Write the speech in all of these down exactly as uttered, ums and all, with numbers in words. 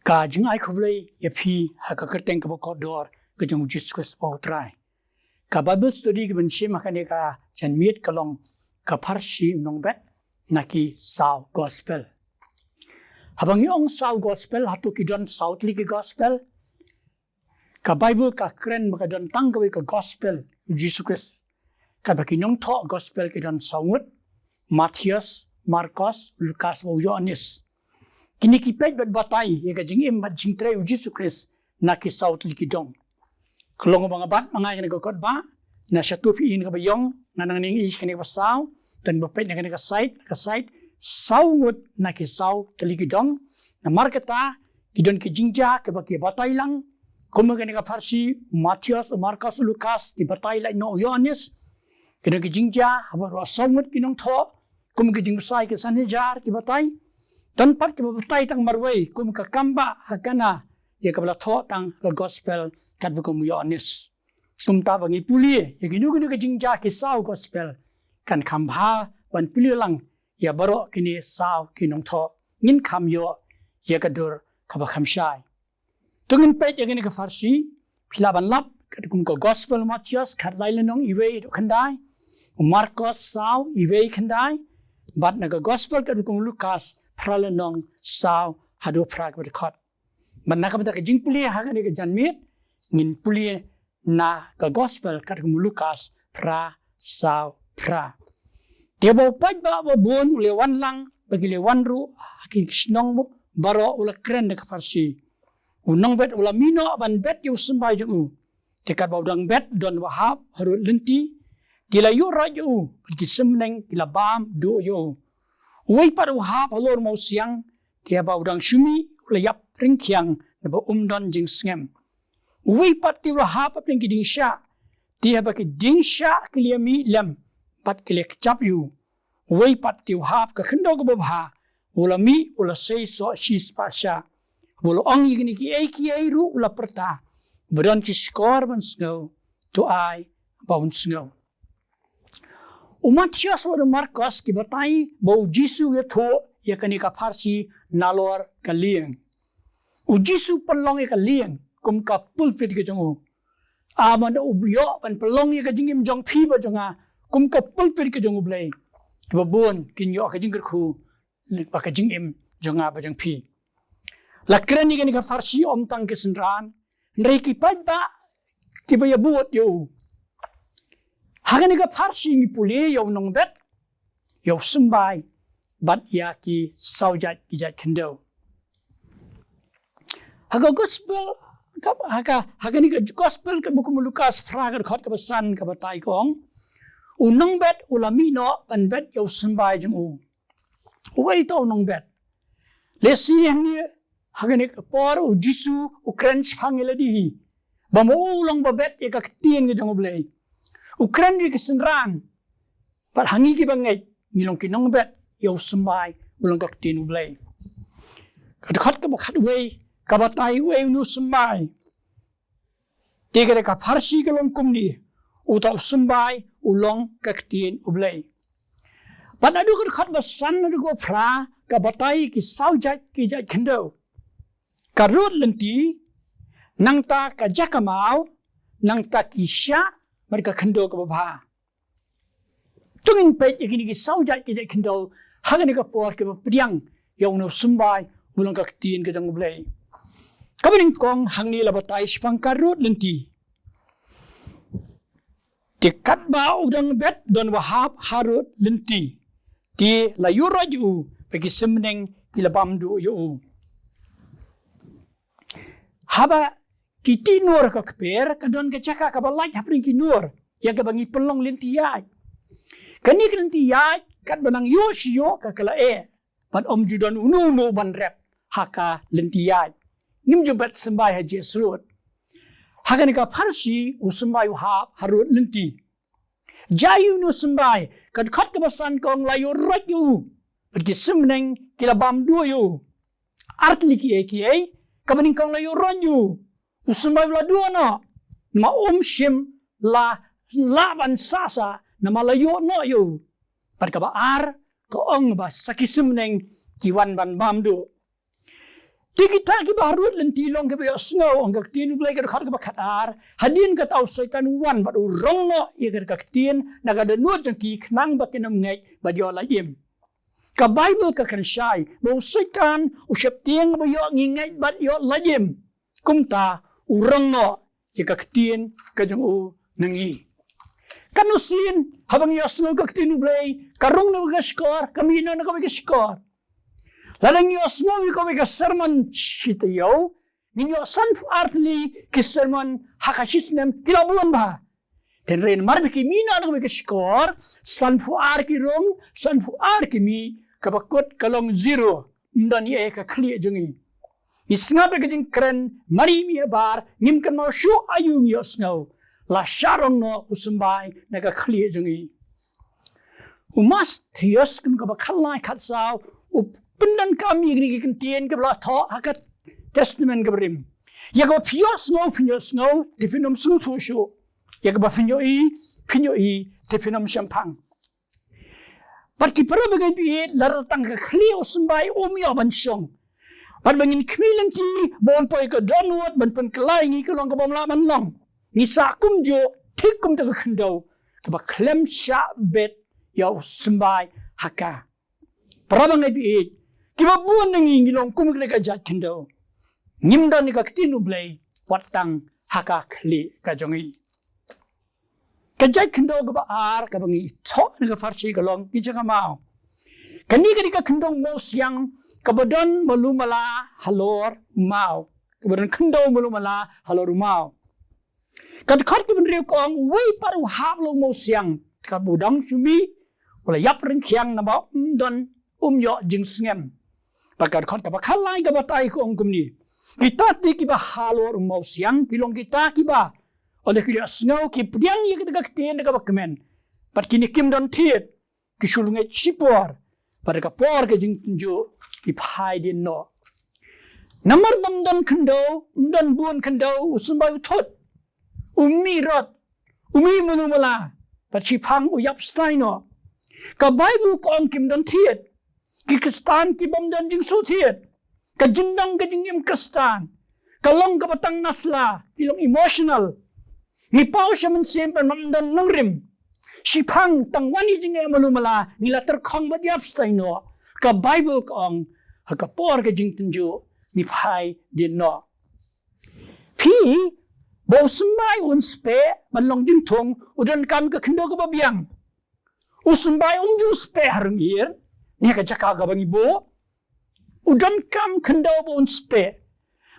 Ka jingai khublei ïa phi ha ka kyrteng kaba kordor ka jong u Jisu Khrist u Trai. Ka Bible study kaban shim ha kane ka janmiet ka long ka pharshi u nongbet na ki saw gospel. Haba ngi ong saw gospel, hato ki don saw tylli ki gospel? Ka Bible ka kren ba ka don tang kawei ka gospel u Jisu Khrist. Kaba ki nongthoh gospel ki don saw ngut: Mathaios, Markos, Lukas bad u Ïoannis. Kine ki peit bad batai ïa ka jingim bad jingtrei u Jisu Khrist na ki saw tylli ki dong. Ka long ba nga bat ma nga ïa kane ka kot ba na shatu phi ïa kaba ïong, nga nang ning ïa kane kaba saw, don ba peit na kane ka side, na ka side, saw ngut na ki saw tylli ki dong. Namar kata ki don ki jingjia kiba ki batai lang. Kum kane ka pharshi, Mathaios, Markos, Lukas, ki batai lait noh u Ïoannis. Ki don ki jingjia haba ruh saw ngut ki nongthoh, kum ki jingbsai ki san hajar ki batai. Don pat kiba batai tang marwei, kum ka kam ba ha Kana, ïa kaba la thoh tang ka gospel katba kum u Ïoannis. Kumta ba ngi pule ïa kino kino ki jingjia ki saw gospel, kan kham bha ban pule lang ïa baroh kine saw ki nongthoh, ngin kham ïoh ïa ka dur kaba kham shai. To ngin peit ïa kane ka pharshi, phi lah ban lap katkum ka gospel Mathaios khatlai lynnong iwei haduh khyndai, u Markos saw iwei khyndai, bad na ka gospel katkum u Lukas phra lynnong saw haduh phra kaba dkhot. Bad na ka bynta ka jingpule ha kane ka janmiet, ngin pule na ka gospel katkum u Lukas phra saw phra. Te ba u paidbah babun u la wan lang bad ki la wan ruh ha ki shnong baroh, u la kren da ka pharshi. U nongbet u la mih noh ban bet ïa u symbai jong u. Te katba u dang bet, don uba hap harud lynti. Te la ïuh roit ïa u bad ki symneng ki la bam duh ïa u. Uwei pat u hap halor mawsiang. Te haba u dang shu mih u la ïap ryngkhiang naba um don jingsngem. Uwei pat te u la hap hapdeng ki dieng shah. Te haba ki dieng shah ki la mih lem bad ki la kjap ïa u. Uwei pat te u hap ka khyndew kaba bha, u la mih u la sei soh shispah shah. U la ong ïa kine kiei kiei ruh u la pyrta. Ba don ki shkor ban sngew, to ai ba un sngew. U Mathaios bad u Markos ki batai ba u Jisu u ïathuh ïa kane ka pharshi nalor ka lieng. U Jisu u pynlong ïa ka lieng kum ka pulpit ka jong u. A man u ïoh ban pynlong ïa ka jingim jong phi bad jong nga kum ka pulpit ka jong U Blei, kiba bun kin ïoh ka jingkyrkhu bad ka jingim jong nga bad jong phi. La kren ïa kane ka pharshi ym tang ki synran, hynrei ki paidbah kiba ïabud ïa u. Ha kane ka pharshi ngi pule ïa u nongbet, ïa u symbai, bad ïa ki saw jait ki jait khyndew. Ha ka gospel, ka, ha ka, ha kane ka gospel katba kum u Lukas phra ka dkhot kaba san ka batai, ka ong: U nongbet u la mih noh ban bet ïa u symbai jong u. Uwei uta u nongbet? Lehse hangne ha kane ka por u Jisu u kren shaphang ïa lade hi, ba ma u u long ba bet ïa ka ktien ka jong U Blei. U kren ïa ki synran. Bad ha ngi kiba ngeit, ngi long ki nongbet ïa u symbai, u long ka ktien U Blei. Ka dkhot kaba khatwei ka batai uei une u symbai. Te kata ka pharshi ka long kumne: Uta u symbai u long ka ktien U Blei. Bad naduh ka dkhot ba san haduh kaba phra ka batai ki saw jait ki jait khyndew: ka rud lynti, nangta ka jaka maw, nangta ki shah, bad ka khyndew kaba bha. To ngin peit ïa kine ki saw jait ki jait khyndew ha kane ka por kiba pdiang ïa une u symbai, u long ka ktien ka jong U Blei. Kaba nyngkong hangne la batai shaphang ka rud lynti. Te katba u dang bet don uba hap harud lynti. Te la ïuh roit ïa u bad ki symneng ki la bam duh ïa u. Haba ki tih nur ha ka kper, ka don ka jaka kaba lait hapdeng ki nur, ïa kaba ngi pynlong lynti ïaid. Kane ka lynti ïaid katba nang ïoh shi ïoh ka ka la eh, bad ym ju don uno uno ban rep ha ka lynti ïaid. Ngim ju bet symbai ha jingsrut. Ha kane ka pharshi u symbai u hap harud lynti. Jia une u symbai, ka dkhot kaba san ka ong la ïuh roit ïa u bad ki symneng ki la bam duh ïa u. Ar tylli kiei kiei. Kaba nyngkong la ïuh roit ïa u, u symbai u la duh noh, namar um shym la lah ban sah sah namar la ïuh noh ïa u. Bad kaba ar ka ong ba sa ki symneng ki wan ban bam duh. Te kita kiba harud lynti long kiba ïohsngew, ong ka ktien U Blei ka dkhot kaba khatar, hadien kata u Soitan u wan bad u rong noh ïa ka ktien na ka dohnud jong ki khnang ba kin ym ngeit bad ïoh lait im. Ka Baibl ka kren shai ba u Soitan u sheptieng ba ïoh ngi ngeit bad ïoh lait im. Kumta u rong noh ïa ka ktien ka jong u na ngi. Katno sien haba ngi ïohsngew ka ktien U Blei, ka rung na kawei ka shkor, ka mih noh na kawei ka shkor. Lada ngi ïohsngew ïa kawei ka sermon shi taïew, ngin ïoh sanphew ar tylli ki sermon ha ka shi snem ki la bun bha. Hynrei namar ba ki mih noh na kawei ka shkor, sanphew ar ki rung, sanphew ar ki mih, kaba kut ka long zero. Ym don ei ei ha ka khlieh jong ngi. Ngi sngap ïa ka jingkren mar ïing mar bar, ngim kynmaw shuh aïu ngi ïohsngew. La shah rong noh u symbai na ka khlieh jong ngi. U Mathaios lynnong kaba khatlai khatsaw u pyndonkam ïa kine ki kyntien kiba la thoh ha ka Testament kaba rim. Ïa kaba phi ïohsngew, phin ïohsngew, te phin ym sngewthuh shuh. Ïa kaba phin ïohi, phin ïohi, te phin ym shemphang. Bad ki para bangeit baieit, lada tang ka khlieh u symbai um ïoh ban shong. Bad ba ngin khmih lynti ba un poi ka dohnud ban pynkylla ïa ngi, ka long kaba ym lah ban long. Ngi sah kumjuh thik kumta ka khyndew kaba khlem shah bet ïa u symbai ha ka. Para bangeit baieit, kiba bun na ngi ngi long kum kane ka jait khyndew. Ngim don ïa ka ktien U Blei wat tang ha ka khlieh ka jong ngi. Ka jait khyndew kaba ar kaba ngi thoh na ka pharshi ka long ki jaka maw. Kane ka dei ka khyndew mawsiang kaba don malu mala halor u maw. Kaba don khyndew malu mala halor u maw. Ka dkhot kaba hynriew ka ong, uwei pat u hap halor u mawsiang, kaba u dang shu mih u la ïap ryngkhiang namar um don, um ïoh jingsngem. Bad ka dkhot kaba khatlai kaba batai ka ong kumne. Kita te kiba halor u mawsiang ki long kita kiba, ynda ki ïohsngew, ki pdiang ïa kata ka ktien da kaba kmen. Bad kine kim don thied, ki shu lyngngoh shipor, bad ha ka por ka jingtynjuh ki phai dien noh. Namar ba ym don khyndew, ym don bun khyndew, u symbai u thut, u mih rot, u mih malu mala, bad shiphang u ïap stai noh. Ka Baibl ka ong kim don thied. Ki Khristan ki bym don jingsuhthied. Ka jingdon ka jingim Khristan ka long kaba tang na sla, ki long emotional. Ngi paw sha mynsiem ban ym don nongrim. Shiphang tang wan ïa jingeh malu mala, ngi la tyrkhong bad ïap stai noh. Ka Baibl ka ong, ha ka por ka jingtynjuh ngi phai dien noh. Phi, ba u symbai un speh ban long jingthung, u donkam ka khyndew kaba biang. U symbai um ju speh ha ryngier, ne ha ka jaka kaba ngi buh. U donkam khyndew ba un speh.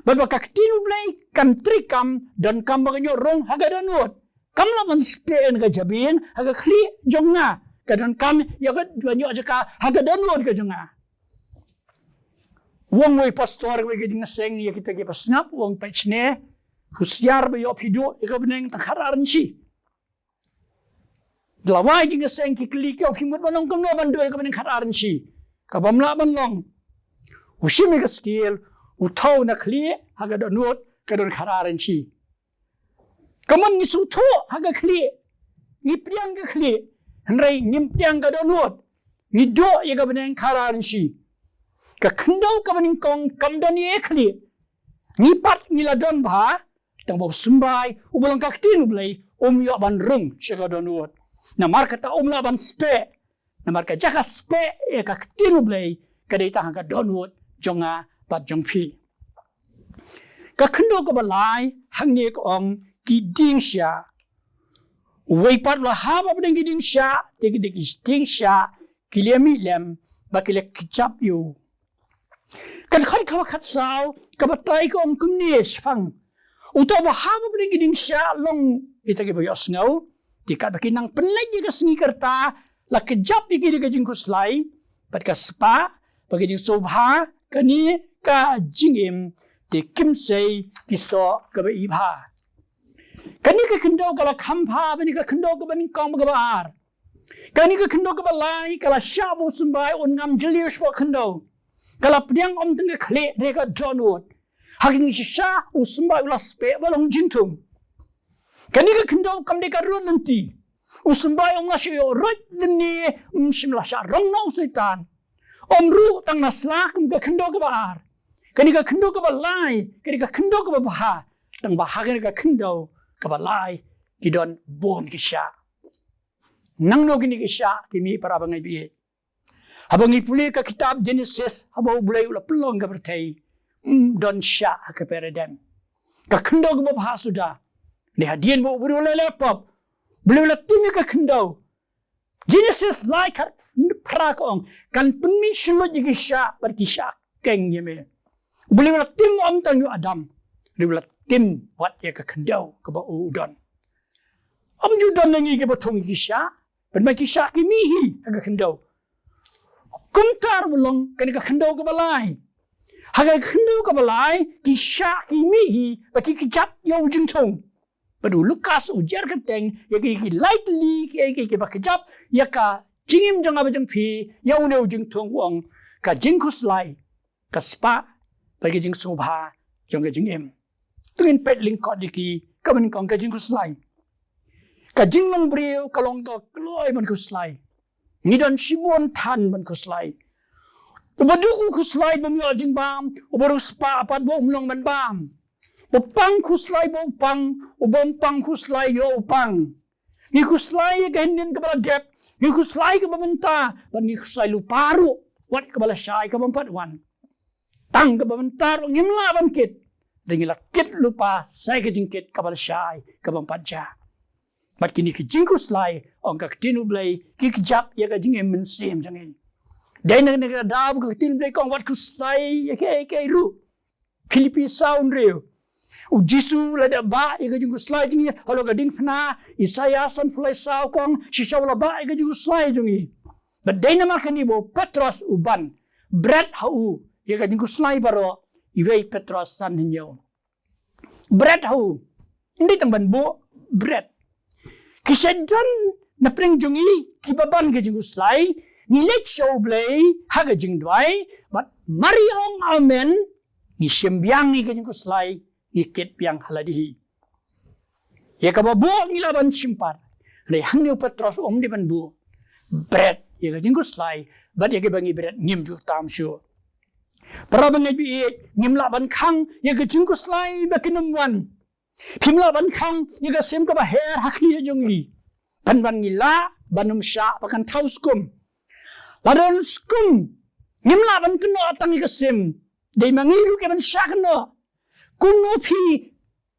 Bad ba ka ktien U Blei kan treikam, donkam ba kan ïoh rung ha ka dohnud. Kam lah ban speh na ka jabieng, ha ka khlieh jong nga. Ka donkam ïa ka ban ïoh jaka ha ka dohnud ka jong nga. U ong uwei u pastor ha kawei ka jingïaseng ïa kita kiba sngap, u ong, peit shane, husiar ba ïoh phi duh ïa ka bneng tang khatar inshi. Da la wai jingïaseng ki kylli ki, ïoh phi mut ban long kumno ban duh ïa ka bneng khatar inshi. Kaba ym lah ban long. U shim ïa ka skel, u thew na khlieh, ha ka dohnud ka don khatar inshi. Ka mon ngi sngewthuh ha ka khlieh, ngi pdiang ka khlieh, hynrei ngim pdiang ka dohnud, ngi duh ïa ka bneng khatar inshi. Ka khyndew kaba nyngkong kam don ïa ka khlieh. Ngi pat ngi la don bha, tang ba u symbai uba long ka ktien U Blei um ïoh ban rung sha ka dohnud. Namar kata um lah ban speh. Namar ka jaka speh ïa ka ktien U Blei ka dei tang ha ka dohnud jong nga bad jong phi. Ka khyndew kaba lai hangne ka ong ki dieng shiah. Uwei pat u la hap hapdeng ki dieng shiah, te ki dei ki dieng shiah ki la mih lem bad ki la kjap ïa u. Ka dkhot kaba khatsaw ka batai ka ong kumne shaphang uta uba hap hapdeng ki dieng shiah, long kita kiba ïohsngew. Te katba ki nang pynleit ïa ka sngi ka rta, la kjap ïa ki da ka jingkhuslai bad ka spah bad ka jingsngewbha, kane ka jingim, te kim sei ki soh kaba ibha. Kane ka khyndew ka la kham bha bad kane ka khyndew kaba nyngkong bad kaba ar. Kane ka khyndew kaba lai ka la shah ba u symbai un ngam jylliew shapoh khyndew. Ka la pdiang ym tang ka khlieh ne ka dohnud. Ha kane shisha u symbai u la speh ba long jingthung. Kane ka khyndew kam dei ka rud lynti. U symbai um la shah ïoh rud lynti, um shym la shah rong na u Soitan. Um ruh tang na sla kum ka khyndew kaba ar. Kane ka khyndew kaba lai, kane ka khyndew kaba bha, tang ba ha kane ka khyndew kaba lai ki don bun ki shah. Nangno kine ki shah ki mih, para bangeit? Haba ngi pule ka kitab Genesis, haba U Blei u la pynlong ka pyrthei, mm, don shah ha ka paradigm. Ka khyndew kaba bha suda. Dei hadien ba u briew u la leh pop, U Blei u la tim ïa ka khyndew. Genesis lai khat phra ka ong, kan pynmih shlut ïa ki shah bad ki shah keng ïa me. U Blei u la tim ym tang ïa u Adam, u la tim wat ïa ka khyndew kaba u don. Ym ju don na ngi kiba thung ïa ki shah, bad ma ki shah ki mih hi ha ka khyndew. Kumta ruh long kane ka khyndew kaba lai. Ha ka khyndew kaba lai ki shah ki mih hi ba ki kjap ïa u jingthung. Bad u Lukas u jer kyrteng ïa ki, ki lai tylli ki, ki, kiba kjap ïa ka jingim jong nga bad jong phi, ïa une u jingthung, u ong ka jingkhuslai, ka spah bad ka jingsngewbha jong ka jingim. To ngin peit lyngkot ïa ki, kaba nyngkong ka jingkhuslai. Ka jinglong briew ka long ka kloi ban khuslai. Ngi don shibun than ban khuslai. Uba duk u khuslai ba um ïoh jingbam, uba riewspah pat ba um long ban bam. Uba pang khuslai ba u pang, uba um pang khuslai ïoh u pang. Ngi khuslai ïa ka hynnin kaba la dep, ngi khuslai kaba mynta, bad ngi khuslai lypa ruh wat kaba la shai kaba ym pat wan. Tang kaba mynta ruh ngim lah ban kit, te ngi la kit lypa sa ïa ka jingkit kaba la shai kaba ym pat jia. Bad kine ki jingkhuslai, ong ka ktien U Blei, ki kjap ïa ka jingim mynsiem jong ngi. Dei na kane ka daw ba ka ktien U Blei ka ong wat khuslai ïa kiei kiei ruh. Philippi saw hynriew. U Jisu lada bah ïa ka jingkhuslai jong ngi halor ka diengphna, Isaïah sanphew lai saw ka ong, shisha u la bah ïa ka jingkhuslai jong ngi. Bad dei namar kane ba u Petros u ban bret ha u ïa ka jingkhuslai baroh, Iwei Petros san hynñiew. Bret ha u. Ym dei tang ban buh bret. Ki shah don na pdeng jong ngi kiba ban ka jingkhuslai, ngi leit sha U Blei ha ka jingduwai, bad mar ngi ong amen, ngi shim biang ïa ka jingkhuslai, ngi kit biang ha lade hi. Ïa kaba buh ngi lah ban shim pat. Hynrei hangne u Petros u ong ym dei ban buh bret ïa ka jingkhuslai, bad ïa kaba ngi bret ngim ju tam shuh. Para bangeit baieit, ngim lah ban khang ïa ka jingkhuslai ba kin ym wan. Phim lah ban khang ïa ka sim kaba her ha khlieh jong ngi. Pynban ngi lah ban ym shah ba kan thaw skum. Lada don skum, ngim lah ban kynnoh tang ïa ka sim. Dei ma ngi ruh ki ban shah kynnoh. Kumno phi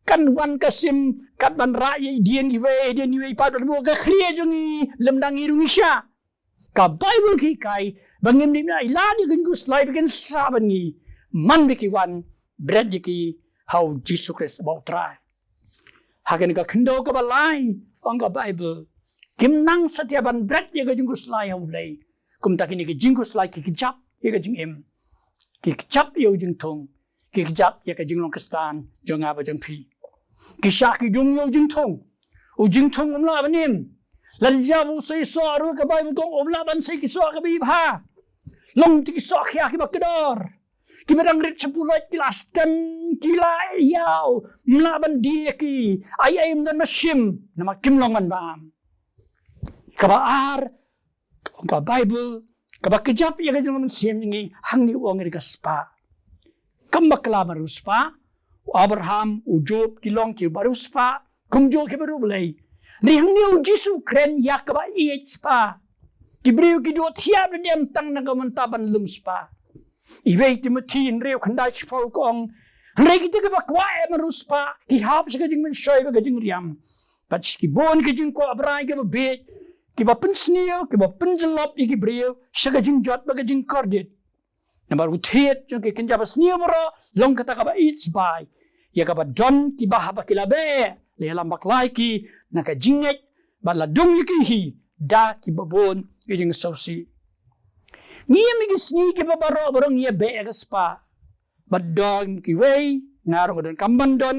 kan wan ka sim, kat ban rah ïa i dien iwei, i dien iwei pat, ban buh ka khlieh jong ngi, lymda ngi ruh ngi shah. Ka Baibl ka hikai ba ngim dei ban ailad ïa ka jingkhuslai ba kin sah bad ngi man ba ki wan bret ïa ki ha u Jisu Khrist uba u Trai. Ha kane ka khyndew kaba lai, ong ka Baibl, kim nang satia ban bret ïa ka jingkhuslai ha U Blei. Kumta kine ki jingkhuslai ki kjap ïa ka jingim, ki kjap ïa u jingthung, ki kjap ïa ka jinglong Khristan jong nga bad jong phi. Ki shah ki dung ïa u jingthung. U jingthung um lah ban im. Lada jia ba u sei soh ruh ka Baibl ka ong um lah ban sei ki soh kiba bha. Long te ki soh khia kiba kdor, kiba dang rit shapoh loit, ki la stem, ki la ïaw. Um lah ban die ïa ki. Ai ai um don ba shim, namar kim long ban bam. Kaba ar, ka Baibl kaba kjap ïa ka jinglong mynsiem jong ngi, hangne u ong ïa ka spah. Kam bakla ba riewspah, u Abraham, u Job, ki long ki ba riewspah kumjuh ki ba riewblei. Hynrei hangne u Jisu u kren ïa kaba ïeit spah. Ki briew ki duh thiah ba dem tang na ka bynta ban lum spah. Iwei Timothi hynriew khyndai shiphew ka ong, hynrei kita kiba kwah eh ban riewspah ki hap sha ka jingmynshoi bad ka jingriam, bad sha ki bun ki jingkwah brai kiba bieit, kiba pynsniew, kiba pynjyllop ïa ki briew sha ka jingjot bad ka jingkordit. Namar u thied jong ki kynja basniew baroh long kata kaba ïeit spah, ïa kaba don kiba haba ki la beh, la ïalam bakla ïa ki na ka jingngeit, bad la dung ïa ki hi da kiba bun ki jingsngewsih. Ngi im ïa ki sngi kiba baroh baroh ngi ïa beh ïa ka spah. Bad don kiwei, nga ruh nga donkam ban don.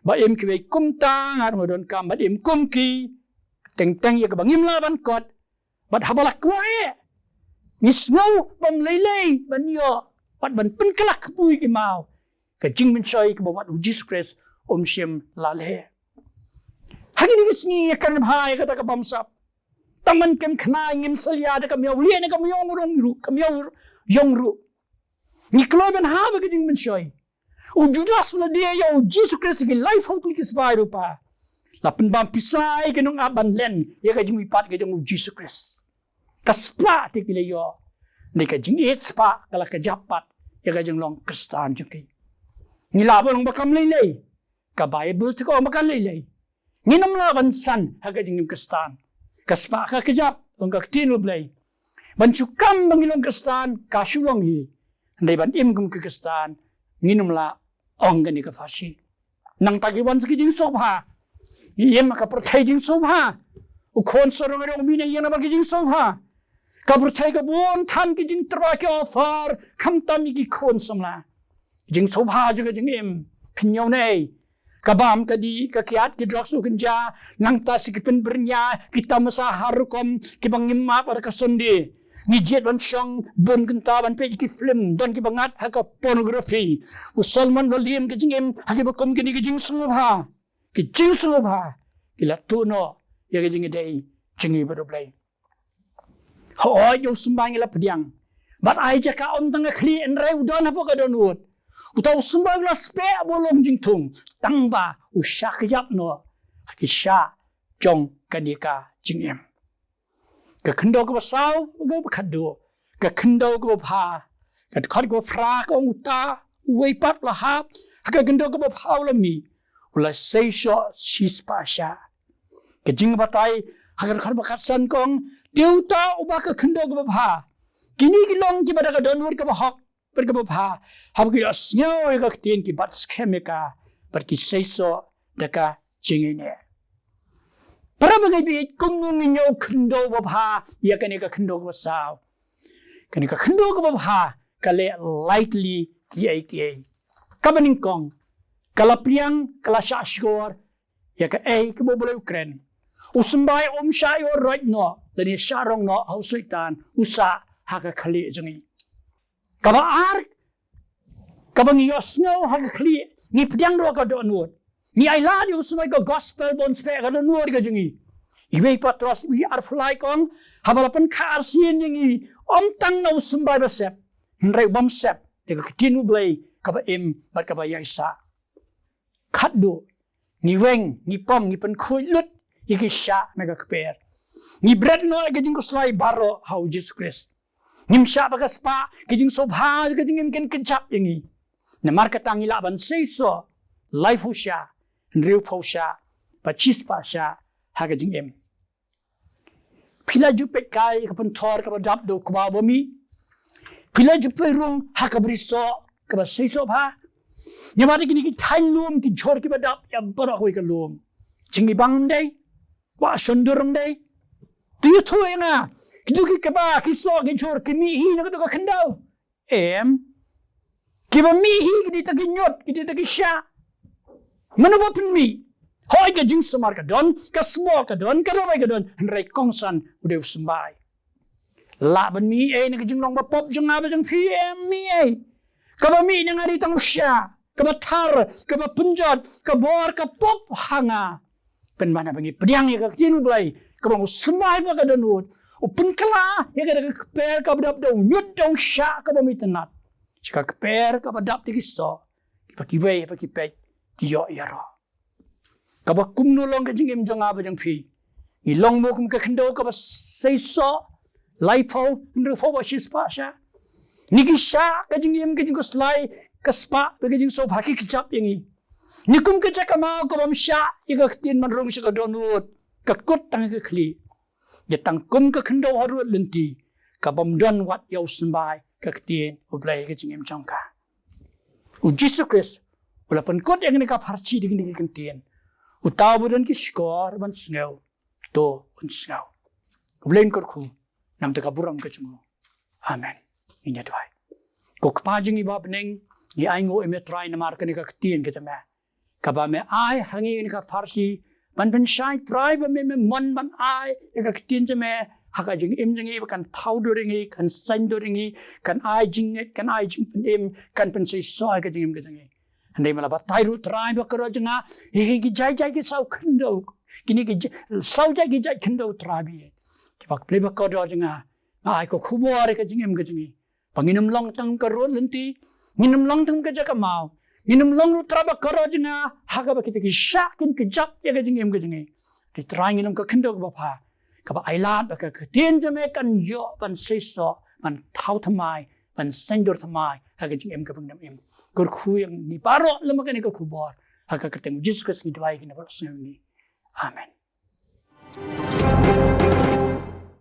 Bad im kiwei kumta, nga ruh nga donkam ban im kum ki. Teng teng ïa kaba ngim lah ban kot. Bad haba la kwah eh, ngi sngew bym lei lei ban ïoh, bad ban pynkylla kpu ïa ki maw. Ka jingmynshoi kaba wat u Jisu Khrist um shym la leh. Ha kine ki sngi ïa kren bha ïa kata ka bamsap. Tang ban kynkhana, ngin salia da ka miaw lieh ne ka miaw ïong ruh, ka miaw ïong ruh. Ngi kloi ban hap ha ka jingpynshoi. U Judas u la die ïa u Jisu Khrist ki laiphew tylli ki spah rupa. La pynbam pisa ïa ki nongap ban len ïa ka jingmihpat ka jong u Jisu Khrist. Ka spah te ki la ïoh. Hynrei ka jingïeit spah ka la kjap pat ïa ka jinglong Khristan jong ki. Ngi lah ban long ba kam lei lei. Ka Baibl te ka ong ba kam lei lei. Ngin ym lah ban san ha ka jingim Khristan. Ka spah ka kjap, ong ka ktien U Blei. Ban shu kam ba ngi long Khristan, ka shu long hi. Hynrei ban im kum ki Khristan, ngin ym lah, ong kane ka pharshi. Nangta ki wan sa ki jingsngewbha. Ngi im ha ka pyrthei jingsngewbha. U khun sarong sarong mih na ïing namar ki jingsngewbha. Ka pyrthei ka bun than ki jingtyrwa ki offer, khamtam ïa ki khun samla. Jingsngewbha jong ka jingim, pynïaw nei. Ka bam ka dih, ka kiad ki drugs u kynja, nangta sa ki pynbyrngia, ki tamasa har rukom, kiba ngim map ha ka Sunday. Ngi jied ban shong, bun kynta ban peit ki film, don kiba ngat ha ka pornography. U Solomon u la liem ka jingim, ha kiba kum kine ki jingsngewbha. Ki jingsngewbha, ki la tuh noh, ïa ka jingïadei jong ngi bad U Blei. Hooid, ïa u symbai ngi la pdiang. Bad ai jaka ym tang ha khlieh, hynrei u don hapoh ka dohnud. Uta u symbai u la speh ba u long jingthung. Tang ba u shah kjap noh ha ki shah jong kane ka jingim. Ka khyndew kaba saw, kaba khatduh. Ka khyndew kaba bha. Ka dkhot kaba phra ka ong uta uwei pat u la hap ha ka khyndew kaba bha u la mih. U la seisoh shispah shah. Ka jingbatai ha ka dkhot ba khatsan ka ong, te uta uba ka khyndew kaba bha. Kine ki long kiba da ka dohnud kaba hok bad kaba bha, haba ki ïohsngew ïa ka ktien ki bat skhem ïa ka, bad ki seisoh da ka jingïeit. Para bangeit, kumno ngin ïoh khyndew ba bha ïa kane ka khyndew kaba saw. Kane ka khyndew kaba bha ka leh lai tylli kiei kiei. Kaba nyngkong, ka la pdiang, ka la shah shkor ïa kaei kaba U Blei u kren. U symbai um shah ïoh roit noh lane shah rong noh ha u Soitan, u sah ha ka khlieh jong ngi. Kaba ar, kaba ngi ïohsngew ha ka khlieh, ngi pdiang ruh ha ka dohnud. Ngi ailad ïa u symbai ka gospel ba un speh ha ka dohnud ka jong ngi. Iwei Patros wei arphew lai ka ong, haba la pynkha arsien ïa ngi, ym tang na u symbai ba sep, hynrei u bym sep, te ka ktien U Blei kaba im bad kaba ïaisah. Khatduh, ngi weng, ngi pom, ngi pynkhuid lut ïa ki shah na ka kper. Ngi bret noh ïa ka jingkhuslai baroh ha U Jisu Khrist. Ngim shah ba ka spah, ka jingsngewbha, ka jingim kin kjap ïa ngi. Namar kata ngi lah ban seisoh laiphew shah, hynriewphew shah, bad shispah shah ha ka jingim. Phi la ju peit kai ka pynthor kaba dap da u kba ba mih. Phi la ju peit rung ha ka brisoh kaba seisoh bha. Namar kine ki thaiñ lum ki jhur kiba dap ïa baroh kawei ka lum. Jingibang ym dei, wah shondur ym dei. To ïathuh ïa nga, kito ki kba, ki soh, ki jhur ki mih hi na kato ka khyndew? Em. Kiba mih hi ki dei tang ki ñiut, ki dei tang ki shah. Mano ba pynmih? Hooid, ka jingsumar ka don, ka sboh ka don, ka rwai ka don, hynrei kongsan u dei u symbai. Lah ban mih ei na ka jinglong ba pop jong nga bad jong phi? Em, mih ei. Kaba mih na nga dei tang u shah, kaba thar, kaba pynjot, ka bor, ka pop ha nga. Pynban haba ngi pdiang ïa ka ktien U Blei, kaba u symbai ba ka dohnud, u pynkylla ïa ka da ka kper kaba dap da u ñiut da u shah kaba mih tynnat. Sha ka kper kaba dap da ki soh, kiba kiwei ba ki peit ki ïoh ïaroh. Kaba kumno long ka jingim jong nga bad jong phi? Ngi long mo kum ka khyndew kaba seisoh laiphew, hynriewphew bad shispah shah? Ne ki shah ka jingim, ka jingkhuslai, ka spah bad ka jingsngewbha ki kjap ïa ngi? Ne kum ka jakamaw kabym shah ïa ka ktien ban rung sha ka dohnud, ka kut tang ha ka khlieh? Ïa tang kum ka khyndew harud lynti, kabym don wat ïa u symbai ka ktien U Blei ha ka jingim jong ka. U Jisu Khrist u la pynkut ïa kane ka pharshi da kine ki kyntien: Uta uba don ki shkor ban sngew, to un sngew. U Blei un kyrkhu na ka bynta ka burom ka jong u. Amen. Ngin ïa duwai. Ko Kpa jong ngi ba ha bneng, ngi ainguh ïa me Trai namar kane ka ktien ka jong me, kaba me ai ha ngi kane ka pharshi ban pynshai, Trai, ba me, me mon ban ai ïa ka ktien jong me ha ka jingim jong ngi, ba kan thaw dur ïa ngi, kan saiñdur ïa ngi, kan ai jingngeit, kan ai jingpynim, kan pynseisoh ïa ka jingim ka jong ngi. Hynrei me la batai ruh, Trai, ba ka roi jong nga, ïa ki jait jait ki saw khyndew, kine ki jait, saw jait ki jait khyndew, Trai, ba ïeit, kiba plie ba ka roi jong nga, nga ai ka khubor ïa ka jingim ka jong ngi. Ba ngin ym long tang ka rud lynti, ngin ym long tang ka jaka maw, ngin ym long ruh trai ba kordor jong nga, ha kaba kita ki shah kin kjap ïa ka jingim ka jong ngi. Te Trai ngi long ka khyndew kaba pha, kaba ailad ba ka ktien jong me kan ïoh ban seisoh, ban thaw thymmai, ban saiñdur thymmai ha ka jingim kaba ngin ym im. Kyrkhu ïa ngi baroh lem bad kane ka khubor, ha ka kyrteng Jisu Khrist ngi duwai kane baroh sngew ngi. Amen.